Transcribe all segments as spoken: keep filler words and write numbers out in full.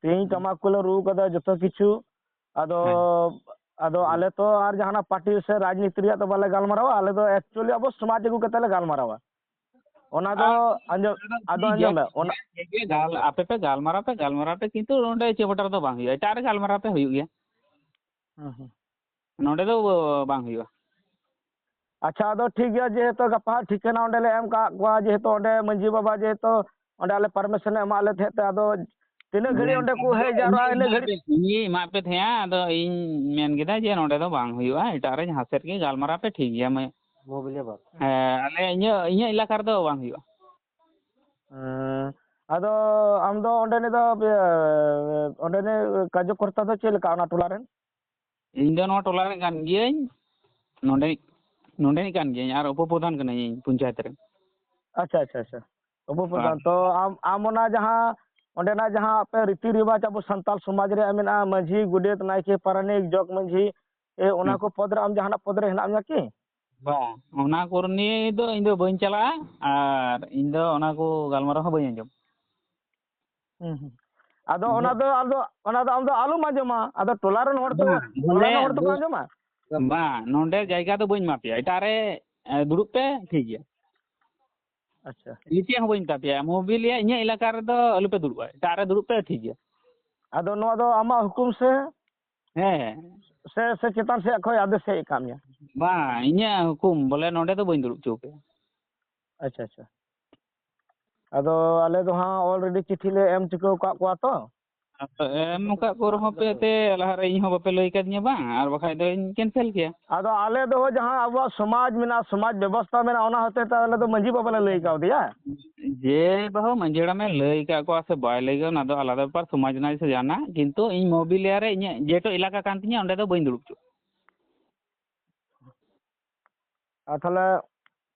ᱛᱮᱦᱤᱧ ᱴᱟᱢᱟᱠ ᱠᱚᱞᱮ ᱨᱩ ᱠᱟᱫᱟ, ᱡᱚᱛᱚ ᱠᱤᱪᱷᱩ᱾ ᱟᱫᱚ ᱦᱮᱸ᱾ ᱟᱫᱚ ᱦᱮᱸ᱾ ᱟᱞᱮ ᱛᱚ ᱟᱨ ᱡᱟᱦᱟᱱᱟᱜ ᱯᱟᱨᱴᱤ ᱥᱮ ᱨᱟᱡᱽᱱᱤᱛᱤ ᱨᱮᱭᱟᱜ ᱫᱚ ᱵᱟᱞᱮ ᱜᱟᱞᱢᱟᱨᱟᱣᱟ, ᱟᱞᱮ ᱫᱚ ᱮᱠᱪᱩᱭᱮᱞᱤ ᱟᱵᱚ ᱥᱚᱢᱟᱡᱽ ᱟᱹᱜᱩ ᱠᱟᱛᱮ ᱞᱮ ᱜᱟᱞᱢᱟᱨᱟᱣᱟ᱾ ᱚᱱᱟ ᱫᱚ ᱟᱨ ᱟᱸᱡᱚᱢ ᱚᱱᱟ ᱫᱚ ᱟᱫᱚ ᱴᱷᱤᱠ ᱜᱮᱭᱟ, ᱟᱸᱡᱚᱢ ᱢᱮ, ᱚᱱᱟ ᱴᱷᱤᱠ ᱜᱮᱭᱟ, ᱜᱟᱞ-, ᱟᱯᱮ ᱯᱮ ᱜᱟᱞᱢᱟᱨᱟᱣ ᱯᱮ, ᱜᱟᱞᱢᱟᱨᱟᱣ ᱯᱮ, ᱠᱤᱱᱛᱩ ᱱᱚᱰᱮ ᱪᱮᱫ ᱵᱚᱴᱟᱨ ᱫᱚ ᱵᱟᱝ ᱦᱩᱭᱩᱜᱼᱟ, ᱮᱴᱟᱜ ᱨᱮ ᱜᱟᱞᱢᱟᱨᱟᱣ ᱯᱮ, ᱦᱩᱭᱩᱜ ᱜᱮᱭᱟ᱾ ᱦᱩᱸ, ᱦᱩᱸ᱾ ᱱᱚᱰᱮ ᱫᱚ ᱵᱟᱝ ᱦᱩᱭᱩᱜᱼᱟ᱾ ᱟᱪᱪᱷᱟ, ᱟᱫᱚ ᱴᱷᱤᱠ ᱜᱮᱭᱟ, ᱡᱮᱦᱮᱛᱩ ᱜᱟᱯᱟ ᱦᱟᱸᱜ ᱴᱷᱤᱠᱟᱹᱱᱟ ᱚᱸᱰᱮ ᱞᱮ ᱮᱢ ᱠᱟᱜ ᱠᱚᱣᱟ, ᱡᱮᱦᱮᱛᱩ ᱚᱸᱰᱮ ᱢᱟᱺᱡᱷᱤ ᱵᱟᱵᱟ ᱡᱮᱦᱮᱛᱩ ᱚᱸᱰᱮ ᱟᱞᱮ ᱯᱟᱨᱢᱤᱥᱚᱱᱮ ᱮᱢᱟᱜ ᱞᱮ ᱛᱟᱦᱮᱸᱫ ᱛᱮ, ᱟᱫᱚ ᱛᱤᱱᱟᱹᱜ ᱜᱷᱟᱹᱲᱤᱡ ᱚᱸᱰᱮ ᱠᱚ ᱦᱮᱡ ᱡᱟᱣᱨᱟᱜᱼᱟ, ᱤᱱᱟᱹᱜ ᱜᱷᱟᱹᱲᱤᱡ᱾ ᱩᱱᱤ ᱮᱢᱟᱜ ᱯᱮ ᱛᱟᱦᱮᱸᱜᱼᱟ, ᱟᱫᱚ ᱤᱧ ᱢᱮᱱ ᱠᱮᱫᱟ ᱡᱮ ᱱᱚᱸᱰᱮ ᱫᱚ ᱵᱟᱝ ᱦᱩᱭᱩᱜᱼᱟ, ᱮᱴᱟᱜ ᱨᱮ ᱡᱟᱦᱟᱸ ᱥᱮᱫ ᱜᱮ ᱜᱟᱞᱢᱟᱨᱟᱣ ᱯᱮ, ᱴᱷᱤᱠ ᱜᱮᱭᱟ᱾ ᱢᱟᱹᱭ, ᱦᱮᱸ, ᱟᱞᱮ ᱤᱧᱟᱹᱜ, ᱤᱧᱟᱹᱜ ᱮᱞᱟᱠᱟ ᱨᱮᱫᱚ ᱵᱟᱝ ᱦᱩᱭᱩᱜᱼᱟ᱾ ᱦᱮᱸ, ᱟᱫᱚ ᱟᱢ ᱫᱚ ᱚᱸᱰᱮᱱᱤᱡ ᱫᱚ, ᱤᱭᱟᱹ, ᱚᱸᱰᱮᱱᱤᱡ ᱠᱟᱨᱡᱚᱠᱚᱨᱛᱟ ᱫᱚ ᱪᱮᱫ ᱞᱮᱠᱟ ᱚᱱᱟ ᱴᱚᱞᱟ ᱨᱮᱱ? ᱤᱧ ᱫᱚ ᱱᱚᱣᱟ ᱴᱚᱞᱟ ᱨᱮᱱ ᱠᱟᱱ ᱜᱤᱭᱟᱹᱧ, ᱱᱚᱸᱰᱮ, ᱱᱚᱸᱰᱮᱱᱤᱡ ᱠᱟᱱ ᱜᱤᱭᱟᱹᱧ ᱟᱨ ᱩᱯᱚ ᱯᱨᱚᱫᱷᱟᱱ ᱠᱟᱹᱱᱟᱹᱧ ᱤᱧ ᱯᱚᱧᱪᱟᱭᱮᱛ ᱨᱮᱱ᱾ ᱟᱪᱪᱷᱟ, ᱟᱪᱪᱷᱟ, ᱟᱪᱪᱷᱟ, ᱩᱯᱚ ᱯᱨᱚᱫᱷᱟᱱ᱾ ᱦᱮᱸ᱾ ᱛᱚ ᱟᱢ, ᱟᱢ ᱚᱱᱟ ᱡᱟᱦᱟᱸ ᱚᱸᱰᱮᱱᱟᱜ ᱡᱟᱦᱟᱸ ᱟᱯᱮ ᱨᱤᱛᱤ ᱨᱮᱣᱟᱡᱽ ᱟᱵᱚ ᱥᱟᱱᱛᱟᱲ ᱥᱚᱢᱟᱡᱽ ᱨᱮᱭᱟᱜ ᱢᱮᱱᱟᱜᱼᱟ, ᱢᱟᱹᱡᱷᱤ, ᱜᱚᱰᱮᱛ, ᱱᱟᱭᱠᱮ, ᱯᱟᱨᱟᱱᱤᱠ, ᱡᱚᱜᱽ ᱢᱟᱹᱡᱷᱤ, ᱮ, ᱚᱱᱟ ᱦᱩᱸ᱾ ᱠᱚ ᱯᱚᱫᱽ ᱨᱮ ᱟᱢ ᱡᱟᱦᱟᱱᱟᱜ ᱯᱚᱫᱽ ᱨᱮ ᱦᱮᱱᱟᱜ ᱢᱮᱭᱟ ᱠᱤ? ᱵᱟᱝ, ᱚᱱᱟ ᱠᱚᱨᱮ ᱱᱤᱭᱮ ᱫᱚ ᱤᱧ ᱫᱚ ᱵᱟᱹᱧ ᱪᱟᱞᱟᱜᱼᱟ ᱟᱨ ᱤᱧ ᱫᱚ ᱚᱱᱟ ᱠᱚ ᱜᱟᱞᱢᱟᱨᱟᱣ ᱦᱚᱸ ᱵᱟᱹᱧ ᱟᱸᱡᱚᱢ᱾ ᱦᱩᱸ, ᱦᱩᱸ᱾ ᱟᱫᱚ ᱚᱱᱟ ᱫᱚ ᱟᱫᱚ, ᱚᱱᱟ ᱫᱚ ᱟᱢ ᱫᱚ ᱟᱞᱚᱢ ᱟᱸᱡᱚᱢᱟ᱾ ᱟᱫᱚ ᱴᱚᱞᱟ ᱨᱮᱱ ᱦᱚᱲ ᱫᱚ, ᱵᱟᱝ, ᱴᱚᱞᱟ ᱵᱚᱞᱮ ᱨᱮᱱ ᱦᱚᱲ ᱫᱚᱠᱚ ᱵᱚ-, ᱟᱸᱡᱚᱢᱟ᱾ ᱵᱟᱝ, ᱱᱚᱸᱰᱮ ᱡᱟᱭᱜᱟ ᱫᱚ ᱵᱟᱹᱧ ᱮᱢᱟ ᱯᱮᱭᱟ, ᱮᱴᱟᱜ ᱨᱮ, ᱮ, ᱫᱩᱲᱩᱵ ᱯᱮ, ᱴᱷᱤᱠ ᱜᱮᱭᱟ᱾ ᱟᱪᱪᱷᱟ᱾ ᱪᱮᱫ ᱦᱚᱸ ᱵᱟᱹᱧ ᱢᱮᱛᱟ ᱯᱮᱭᱟ, ᱢᱳᱵᱤᱞᱤᱭᱟ ᱤᱧᱟᱹᱜ ᱮᱞᱟᱠᱟ ᱨᱮᱫᱚ ᱟᱞᱚ ᱯᱮ ᱫᱩᱲᱩᱵᱼᱟ, ᱮᱴᱟᱜ ᱨᱮ ᱫᱩᱲᱩᱵ ᱯᱮ, ᱴᱷᱤᱠ ᱜᱮᱭᱟ᱾ ᱟᱫᱚ ᱱᱚᱣᱟ ᱫᱚ ᱟᱢᱟᱜ ᱦᱩᱠᱩᱢ ᱥᱮ? ᱦᱮᱸ᱾ ᱥᱮ, ᱥᱮ ᱪᱮᱛᱟᱱ ᱥᱮᱫ ᱠᱷᱚᱱ ᱟᱫᱮᱥ ᱦᱮᱡ ᱟᱠᱟᱫ ᱢᱮᱭᱟ? ᱵᱟᱝ, ᱤᱧᱟᱹᱜ ᱦᱩᱠᱩᱢ, ᱵᱚᱞᱮ ᱱᱚᱸᱰᱮ ᱫᱚ ᱵᱟᱹᱧ ᱫᱩᱲᱩᱵ ᱦᱚᱪᱚ ᱯᱮᱭᱟ᱾ ᱟᱪᱪᱷᱟ, ᱟᱪᱪᱷᱟ᱾ ᱟᱫᱚ ᱟᱞᱮ ᱫᱚ ᱦᱟᱸᱜ already ᱪᱤᱴᱷᱤ ᱞᱮ ᱮᱢ ᱪᱩᱠᱟᱹᱣ ᱟᱠᱟᱫ ᱠᱚᱣᱟ ᱛᱚ᱾ ᱟᱫᱚ ᱮᱢ ᱟᱠᱟᱫ ᱠᱚ ᱨᱮᱦᱚᱸ ᱯᱮ ᱮᱱᱛᱮ ᱞᱟᱦᱟ ᱨᱮ ᱤᱧ ᱦᱚᱸ ᱵᱟᱯᱮ ᱞᱟᱹᱭ ᱠᱟᱫᱤᱧᱟ ᱵᱟᱝ, ᱟᱨ ᱵᱟᱠᱷᱟᱡ ᱫᱚᱧ cancel ᱠᱮᱭᱟ᱾ ᱟᱫᱚ ᱟᱞᱮ ᱫᱚ ᱡᱟᱦᱟᱸ ᱟᱵᱚᱣᱟᱜ ᱥᱚᱢᱟᱡᱽ ᱢᱮᱱᱟᱜᱼᱟ, ᱥᱚᱢᱟᱡᱽ ᱵᱮᱵᱚᱥᱛᱷᱟ ᱢᱮᱱᱟᱜᱼᱟ, ᱚᱱᱟ ᱦᱚᱛᱮ ᱛᱮ ᱟᱞᱮ ᱫᱚ ᱢᱟᱺᱡᱷᱤ ᱵᱟᱵᱟ ᱞᱮ ᱞᱟᱹᱭ ᱠᱟᱣᱫᱮᱭᱟ᱾ ᱡᱮ ᱵᱟᱹᱦᱩ ᱢᱟᱺᱡᱷᱤ ᱦᱟᱲᱟᱢᱮ ᱞᱟᱹᱭ ᱟᱠᱟᱫ ᱠᱚᱣᱟ ᱥᱮ ᱵᱟᱭ ᱞᱟᱹᱭ ᱠᱟᱫᱟ, ᱚᱱᱟ ᱫᱚ ᱟᱞᱟᱫᱟ ᱵᱮᱯᱟᱨ, ᱥᱚᱢᱟᱡᱽ ᱨᱮᱱᱟᱜ ᱥᱮ ᱡᱟᱦᱟᱱᱟᱜ, ᱠᱤᱱᱛᱩ ᱤᱧ ᱢᱳᱵᱤᱞᱤᱭᱟ ᱨᱮ ᱤᱧᱟᱹᱜ ᱡᱮᱦᱮᱛᱩ ᱮᱞᱟᱠᱟ ᱠᱟᱱ ᱛᱤᱧᱟᱹ, ᱚᱸᱰᱮ ᱫᱚ ᱵᱟᱹᱧ ᱫᱩᱲᱩᱵ ᱦᱚᱪᱚᱜᱼᱟ᱾ ᱟᱨ ᱛᱟᱦᱞᱮ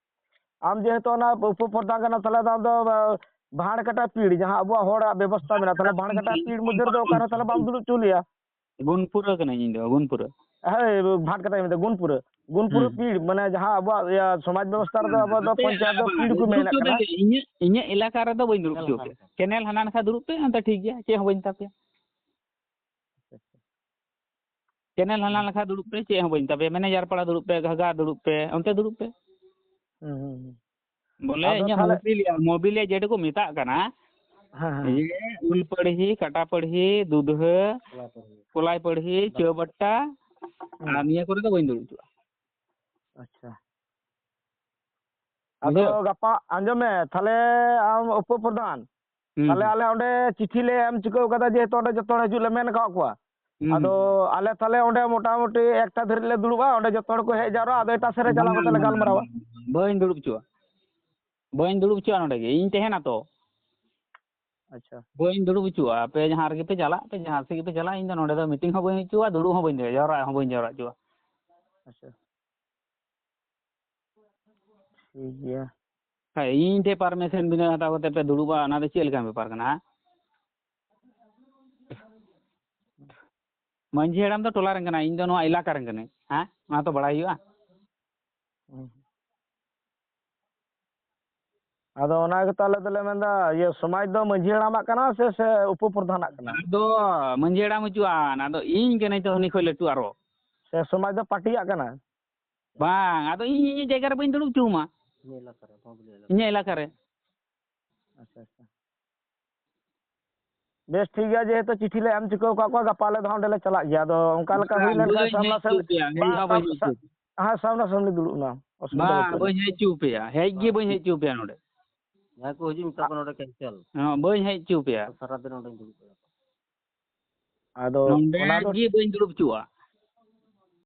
ᱟᱢ ᱡᱮᱦᱮᱛᱩ ᱚᱱᱟ ᱩᱯᱚ ᱯᱨᱚᱫᱷᱟᱱ ᱠᱟᱱᱟ, ᱛᱟᱦᱞᱮ ᱫᱚ ᱟᱢ ᱫᱚ, ᱟ, ᱵᱷᱟᱸᱲ ᱠᱟᱴᱟ ᱯᱤᱲ, ᱡᱟᱦᱟᱸ ᱟᱵᱚᱣᱟᱜ ᱦᱚᱲᱟᱜ ᱵᱮᱵᱚᱥᱛᱷᱟ ᱢᱮᱱᱟᱜᱼᱟ, ᱛᱟᱦᱞᱮ ᱵᱷᱟᱸᱲ ᱠᱟᱴᱟ ᱯᱤᱲ ᱢᱚᱫᱽᱫᱷᱮ ᱨᱮᱫᱚ ᱚᱠᱟ ᱨᱮᱦᱚᱸ ᱛᱟᱦᱞᱮ ᱵᱟᱢ ᱫᱩᱲᱩᱵ ᱦᱚᱪᱚ ᱞᱮᱭᱟ? ᱜᱩᱱᱯᱩᱨᱟᱹ ᱠᱟᱹᱱᱟᱹᱧ ᱤᱧ ᱫᱚ, ᱜᱩᱱᱯᱩᱨᱟᱹ᱾ ᱦᱳᱭ, ᱵᱷᱟᱸᱲ ᱠᱟᱴᱟ ᱢᱮᱱᱫᱟ, ᱜᱩᱱᱯᱩᱨᱟᱹ᱾ ᱜᱩᱱᱯᱩᱨᱟᱹ ᱦᱩᱸ᱾ ᱯᱤᱲ, ᱢᱟᱱᱮ ᱡᱟᱦᱟᱸ ᱟᱵᱚᱣᱟᱜ ᱤᱭᱟᱹ ᱥᱚᱢᱟᱡᱽ ᱵᱮᱵᱚᱥᱛᱷᱟ ᱨᱮᱫᱚ ᱟᱵᱚ ᱫᱚ ᱯᱚᱧᱪᱟᱭᱮᱛ ᱫᱚ ᱯᱤᱲ ᱠᱚ ᱢᱮᱱᱟᱜ ᱠᱟᱱᱟ᱾ ᱤᱧᱟᱹᱜ, ᱤᱧᱟᱹᱜ ᱮᱞᱟᱠᱟ ᱨᱮᱫᱚ ᱵᱟᱹᱧ ᱫᱩᱲᱩᱵ ᱦᱚᱪᱚ ᱯᱮᱭᱟ᱾ ᱠᱮᱱᱮᱞ ᱦᱟᱱᱟ ᱱᱟᱠᱷᱟ ᱫᱩᱲᱩᱵ ᱯᱮ, ᱚᱱᱛᱮ ᱴᱷᱤᱠ ᱜᱮᱭᱟ, ᱪᱮᱫ ᱦᱚᱸ ᱵᱟᱹᱧ ᱢᱮᱛᱟ ᱯᱮᱭᱟ᱾ ᱠᱮᱱᱮᱞ ᱦᱟᱱᱟ ᱱᱟᱠᱷᱟ ᱫᱩᱲᱩᱵ ᱯᱮ, ᱪᱮᱫ ᱦᱚᱸ ᱵᱟᱹᱧ ᱢᱮᱛᱟ ᱯᱮᱭᱟ᱾ ᱢᱮᱱᱮᱡᱟᱨ ᱯᱟᱲᱟ ᱫᱩᱲᱩᱵ ᱯᱮ, ᱜᱷᱟᱜᱟ ᱫᱩᱲᱩᱵ ᱯᱮ, ᱚᱱᱛᱮ ᱫᱩᱲᱩᱵ ᱯᱮ᱾ ᱦᱩᱸ, ᱦᱩᱸ, ᱦᱩᱸ᱾ ᱵᱚᱞᱮ ᱟᱫᱚ ᱤᱧᱟᱹᱜ ᱛᱟᱦᱞᱮ ᱢᱳᱵᱤᱞᱤᱭᱟ, ᱢᱳᱵᱤᱞᱤᱭᱟ ᱡᱮᱴᱩᱠᱩ ᱢᱮᱛᱟᱜ ᱠᱟᱱᱟ, ᱦᱮᱸ, ᱦᱮᱸ᱾ ᱤᱭᱟᱹ, ᱩᱞ ᱯᱟᱹᱲᱦᱤ, ᱠᱟᱴᱟ ᱯᱟᱹᱲᱦᱤ, ᱫᱩᱫᱷᱟᱹ, ᱠᱚᱞᱟᱭ ᱯᱟᱹᱲᱦᱤ, ᱪᱟᱹᱣᱵᱟᱴᱟ, ᱦᱩᱸ᱾ ᱟᱨ ᱱᱤᱭᱟᱹ ᱠᱚᱨᱮ ᱫᱚ ᱵᱟᱹᱧ ᱫᱩᱲᱩᱵ ᱦᱚᱪᱚᱜᱼᱟ᱾ ᱟᱪᱪᱷᱟ᱾ ᱟᱫᱚ ᱵᱩᱡᱷᱟᱹᱣ? ᱜᱟᱯᱟ, ᱟᱸᱡᱚᱢ ᱢᱮ, ᱛᱟᱦᱞᱮ ᱟᱢ ᱩᱯᱚ ᱯᱨᱚᱫᱷᱟᱱ, ᱦᱩᱸ, ᱛᱟᱦᱞᱮ ᱦᱩᱸ᱾ ᱟᱞᱮ ᱚᱸᱰᱮ ᱪᱤᱴᱷᱤ ᱞᱮ ᱮᱢ ᱪᱩᱠᱟᱹᱣ ᱠᱟᱫᱟ, ᱡᱮᱦᱮᱛᱩ ᱚᱸᱰᱮ ᱡᱚᱛᱚ ᱦᱚᱲ ᱦᱤᱡᱩᱜ ᱞᱮ ᱢᱮᱱ ᱠᱟᱜ ᱠᱚᱣᱟ᱾ ᱦᱩᱸ, ᱟᱫᱚ ᱦᱩᱸ᱾ ᱟᱞᱮ ᱛᱟᱦᱞᱮ ᱚᱸᱰᱮ ᱢᱚᱴᱟᱢᱩᱴᱤ ᱮᱠᱴᱟ ᱫᱷᱟᱹᱨᱤᱡ ᱞᱮ ᱫᱩᱲᱩᱵᱼᱟ, ᱚᱸᱰᱮ ᱡᱚᱛᱚ ᱦᱚᱲ ᱠᱚ ᱦᱮᱡ ᱡᱟᱣᱨᱟᱜᱼᱟ, ᱟᱫᱚ ᱮᱴᱟᱜ ᱥᱮᱫ ᱨᱮ ᱪᱟᱞᱟᱣ ᱵᱟᱝ, ᱠᱟᱛᱮ ᱞᱮ ᱵᱟᱝ, ᱜᱟᱞᱢᱟᱨᱟᱣᱟ᱾ ᱵᱟᱝ, ᱵᱟᱹᱧ ᱫᱩᱲᱩᱵ ᱦᱚᱪᱚᱣᱟᱜᱼᱟ᱾ ᱵᱟᱹᱧ ᱫᱩᱲᱩᱵ ᱦᱚᱪᱚᱣᱟᱜᱼᱟ ᱱᱚᱸᱰᱮ ᱜᱮ, ᱤᱧ ᱛᱟᱦᱮᱱᱟ ᱛᱚ᱾ ᱟᱪᱪᱷᱟ᱾ ᱵᱟᱹᱧ ᱫᱩᱲᱩᱵ ᱦᱚᱪᱚᱣᱟᱜᱼᱟ᱾ ᱟᱯᱮ ᱡᱟᱦᱟᱸ ᱨᱮᱜᱮ ᱯᱮ ᱪᱟᱞᱟᱜ, ᱟᱯᱮ ᱡᱟᱦᱟᱸ ᱥᱮᱫ ᱜᱮᱯᱮ ᱪᱟᱞᱟᱜ, ᱤᱧ ᱫᱚ ᱱᱚᱸᱰᱮ ᱫᱚ ᱢᱤᱴᱤᱝ ᱦᱚᱸ ᱵᱟᱹᱧ ᱦᱚᱪᱚᱣᱟᱜᱼᱟ, ᱫᱩᱲᱩᱵ ᱦᱚᱸ ᱵᱟᱹᱧ ᱫᱩᱲᱩᱵ, ᱡᱟᱣᱨᱟᱜ ᱦᱚᱸ ᱵᱟᱹᱧ ᱡᱟᱣᱨᱟ ᱦᱚᱪᱚᱣᱟᱜᱼᱟ᱾ ᱟᱪᱪᱷᱟ᱾ ᱴᱷᱤᱠ ᱜᱮᱭᱟ᱾ ᱦᱮᱸ, ᱤᱧ ᱴᱷᱮᱱ ᱯᱟᱨᱢᱤᱥᱚᱱ ᱵᱤᱱᱟᱹ ᱦᱟᱛᱟᱣ ᱠᱟᱛᱮ ᱯᱮ ᱫᱩᱲᱩᱵᱼᱟ, ᱚᱱᱟ ᱫᱚ ᱪᱮᱫ ᱞᱮᱠᱟᱱ ᱵᱮᱯᱟᱨ ᱠᱟᱱᱟ, ᱦᱮᱸ? ᱢᱟᱹᱡᱷᱤ ᱦᱟᱲᱟᱢ ᱫᱚ ᱴᱚᱞᱟ ᱨᱮᱱ ᱠᱟᱱᱟᱭ, ᱤᱧ ᱫᱚ ᱱᱚᱣᱟ ᱮᱞᱟᱠᱟ ᱨᱮᱱ ᱠᱟᱹᱱᱟᱹᱧ, ᱦᱮᱸ? ᱚᱱᱟ ᱛᱚ ᱵᱟᱲᱟᱭ ᱦᱩᱭᱩᱜᱼᱟ᱾ ᱦᱩᱸ᱾ ᱟᱫᱚ ᱚᱱᱟ ᱜᱮᱛᱚ ᱟᱞᱮ ᱫᱚᱞᱮ ᱢᱮᱱᱫᱟ, ᱤᱭᱟᱹ, ᱥᱚᱢᱟᱡᱽ ᱫᱚ ᱢᱟᱹᱡᱷᱤ ᱦᱟᱲᱟᱢᱟᱜ ᱠᱟᱱᱟ ᱥᱮ, ᱥᱮ ᱩᱯᱚ ᱯᱨᱚᱫᱷᱟᱱᱟᱜ ᱠᱟᱱᱟ? ᱟᱫᱚ ᱢᱟᱹᱡᱷᱤ ᱦᱟᱲᱟᱢ ᱦᱚᱪᱚᱣᱟᱱ, ᱟᱫᱚ ᱤᱧ ᱠᱟᱹᱱᱟᱹᱧ ᱛᱚ ᱦᱟᱹᱱᱤ ᱠᱷᱚᱡ ᱞᱟᱹᱴᱩ ᱟᱨᱚ᱾ ᱥᱮ ᱥᱚᱢᱟᱡᱽ ᱫᱚ ᱯᱟᱨᱴᱤᱭᱟᱜ ᱠᱟᱱᱟ? ᱵᱟᱝ, ᱟᱫᱚ ᱤᱧ ᱤᱧᱟᱹᱜ ᱡᱟᱭᱜᱟ ᱨᱮ ᱵᱟᱹᱧ ᱫᱩᱲᱩᱵ ᱦᱚᱪᱚ ᱟᱢᱟ᱾ ᱤᱧᱟᱹᱜ ᱮᱞᱟᱠᱟ ᱨᱮ, ᱵᱟᱝ ᱵᱚᱞᱮ ᱮᱞᱟᱠᱟ᱾ ᱤᱧᱟᱹᱜ ᱮᱞᱟᱠᱟ ᱨᱮ᱾ ᱟᱪᱪᱷᱟ, ᱟᱪᱪᱷᱟ᱾ ᱵᱮᱥ, ᱴᱷᱤᱠ ᱜᱮᱭᱟ, ᱡᱮᱦᱮᱛᱩ ᱪᱤᱴᱷᱤ ᱞᱮ ᱮᱢ ᱪᱩᱠᱟᱹᱣ ᱟᱠᱟᱫ ᱠᱚᱣᱟ, ᱜᱟᱯᱟ ᱟᱞᱮ ᱫᱚ ᱦᱟᱸᱜ ᱚᱸᱰᱮ ᱞᱮ ᱪᱟᱞᱟᱜ ᱜᱮᱭᱟ᱾ ᱟᱫᱚ ᱚᱱᱠᱟ ᱞᱮᱠᱟ ᱦᱩᱭ ᱵᱟᱝ, ᱞᱮᱱᱠᱷᱟᱱ ᱵᱟᱹᱧ ᱦᱮᱡ ᱥᱟᱢᱱᱟ ᱦᱚᱪᱚ ᱥᱟᱢᱱᱤ, ᱯᱮᱭᱟ, ᱦᱮᱡ ᱵᱟᱝ, ᱦᱚᱸ ᱵᱟᱹᱧ ᱥᱟᱢ-, ᱦᱮᱡ ᱥᱟ-, ᱦᱚᱪᱚ ᱯᱮᱭᱟ᱾ ᱦᱮᱸ, ᱥᱟᱢᱱᱟ ᱥᱟᱢᱱᱤ ᱫᱩᱲᱩᱵ ᱮᱱᱟ, ᱚᱥᱩᱵᱤᱫᱷᱟ ᱵᱟᱝ, ᱵᱟᱹᱱᱩᱜ ᱛᱟᱞᱮᱭᱟ᱾ ᱵᱟᱹᱧ ᱦᱮᱡ ᱦᱚᱪᱚ ᱯᱮᱭᱟ ᱱᱚᱰᱮ᱾ ᱡᱟᱦᱟᱸᱭ ᱠᱚ ᱦᱤᱡᱩᱜ, ᱢᱮᱛᱟ ᱠᱚ ᱱᱚᱰᱮ cancel᱾ ᱦᱮᱸ, ᱵᱟᱹᱧ ᱦᱮᱡ ᱦᱚᱪᱚ ᱯᱮᱭᱟ᱾ ᱥᱟᱨᱟ ᱫᱤᱱ ᱱᱚᱰᱮᱧ ᱫᱩᱲᱩᱵ ᱠᱟᱱᱟ᱾ ᱟᱫᱚ ᱱᱚᱰᱮ ᱚᱱᱟ ᱫᱚ ᱜᱮ ᱵᱟᱹᱧ ᱫᱩᱲᱩᱵ ᱦᱚᱪᱚᱣᱟᱜᱼᱟ᱾